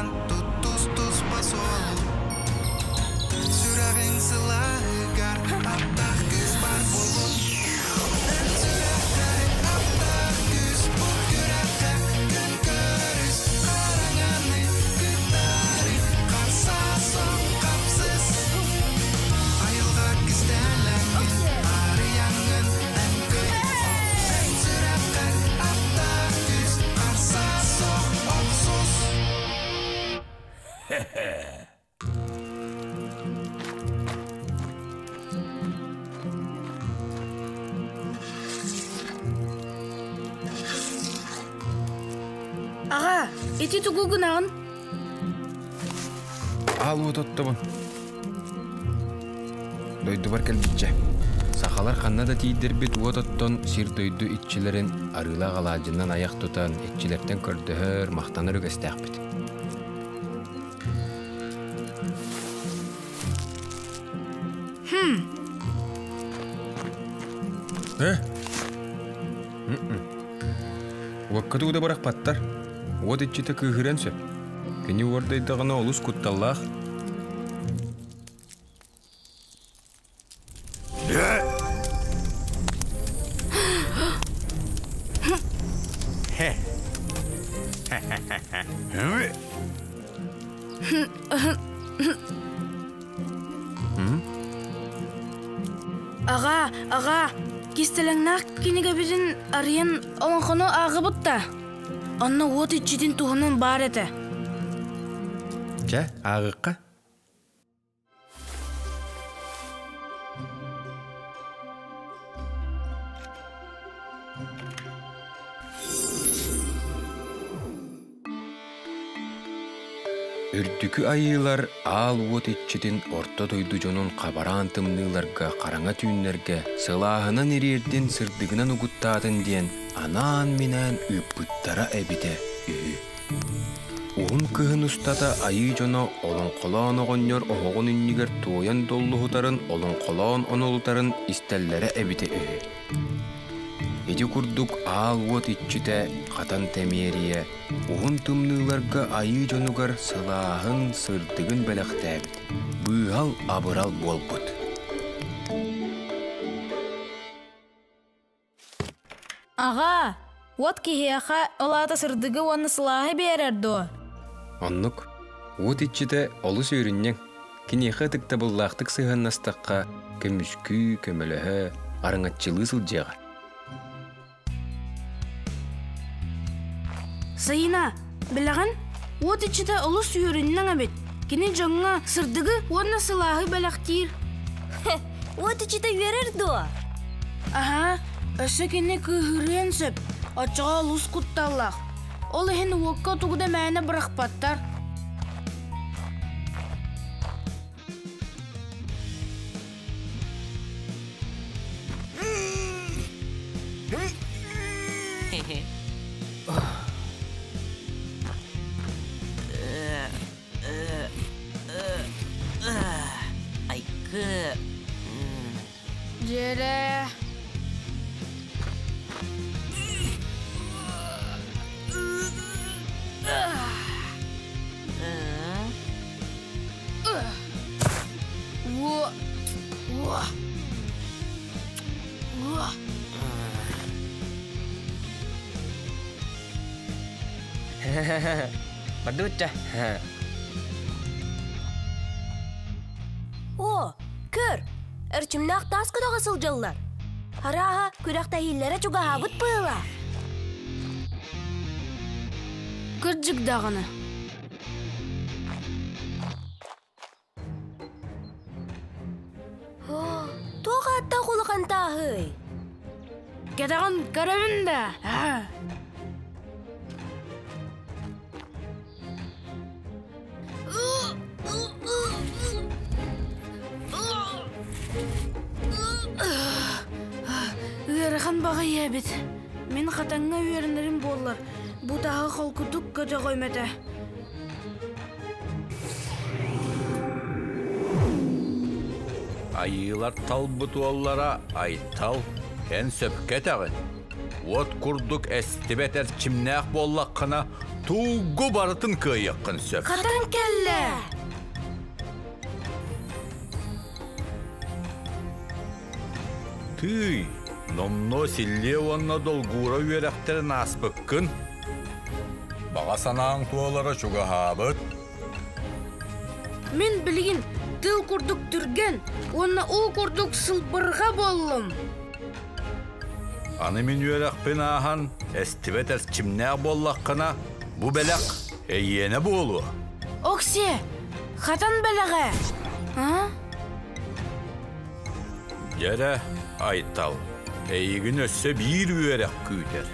Баран туттус туспа суолу Сүрэҕиҥ сылааһыгар Аптаах күүс бар буоллун Эн сүрэххэр аптаах күүс Бу күрэххэ күн көрүс Хараҥаны кыттаары Харса сон хапсыс Айылҕа кистэлэҥин Арыйаҥҥын эн кый Эн сүрэххэр аптаах күүс Харса суох охсус Аҕа, ити тугу гынаҕын? Аал уот оттобун. Дойдубар кэлбиччэ. Сахалар ханна да тиийдэрбит уот оттон сир-дойду иччилэрин арыылаах алаадьынан айах тутан иччилэртэн көрдөһөр, махтанар үгэстээхпит. Хм. Э? Уокка тугу да бырахпаттар. Уот иччитэ кыыһырыан сөп. Кини уордайдаҕына олус кутталлаах. Аҕа, аҕа, кистэлэҥнээх кинигэбитин арыйан олоҥхону ааҕыбыт да, онно уот иччитин туһунан баар этэ. Чэ, ааҕыахха. Үрдүкү айыылар аал уот иччитин орто дойду дьонун хабараан тымныыларга хараҥа түүннэргэ сылааһынан ириэрдин сырдыгынан угуттаатын диэн анаан-минээн ыыппыттара эбитэ үһү. Уһун кыһын устата айыы дьоно олоҥхолоон оҕонньор оһоҕун иннигэр туойан доллуһутарын олоҥхолоон онолутарын истэллэрэ эбитэ үһү. Ити курдук аал уот иччитэ Хатан Тэмиэрийэ уһун тымныыларга айыы дьонугар сылааһын, сырдыгын бэлэхтээбит, быыһал-абырал буолбут. Аҕаа, уот киһиэхэ ол аата сырдыгы уонна сылааһы биэрэр дуо? Оннук. Уот иччитэ олус үөрүнньэҥ. Киниэхэ ытыктабыллаахтык сыһыаннастахха, көмүскүү, көмөлөһө, араҥаччылыы сылдьыаҕа. Сайына, билэҕин, уот иччитэ олус үөрүнньэҥ эбит. Кини дьоҥҥо сырдыгы уонна сылааһы бэлэхтиир. Уот иччитэ үөрэр дуо? Аһаа, өссө кини кыыһырыан сөп, оччоҕо олус кутталлаах. Ол иһин уокка тугу да мээнэ бырахпаттар. Айгы. Дьиэрэ. Бардыбытча. О, көр, эрчимнээх таас көтөҕө сылдьаллар. Арааһа, күрэхтэһиилэрэ чугаһаабыт быһыылаах. Кырдьык даҕаны. Туох ааттаах улахан тааһый? Кэтэҕин көрөбүн да. Ыарахан баҕайы эбит. Мин хатаҥҥа үөрэнэрим буоллар, бу тааһы холкутук көтөҕүөм этэ. Айыылар талбыт уоллара Айтал, эн сөпкө этэҕин. Уот курдук эстибэт эрчимнээх буоллаххына, Тугу барытын кыайыаххын сөп. Хатан кэллэ! Тыый, номнуо силлиэ уонна долгуура үөрэхтэрин ааспыккын. Баҕа санааҥ туолара чугаһаабыт. Мин билигин тыл курдук түргэн уонна уу курдук сылбырҕа буоллум. Аны мин үөрэхпин ааһан, эстибэт эрчимнээх буоллаххына, бу бэлэх эйиэнэ буолуо. Оксиэ, хатан бэлэҕэ! А? Дьэрэ, Айтал, эйигин өссө биир үөрэх күүтэр.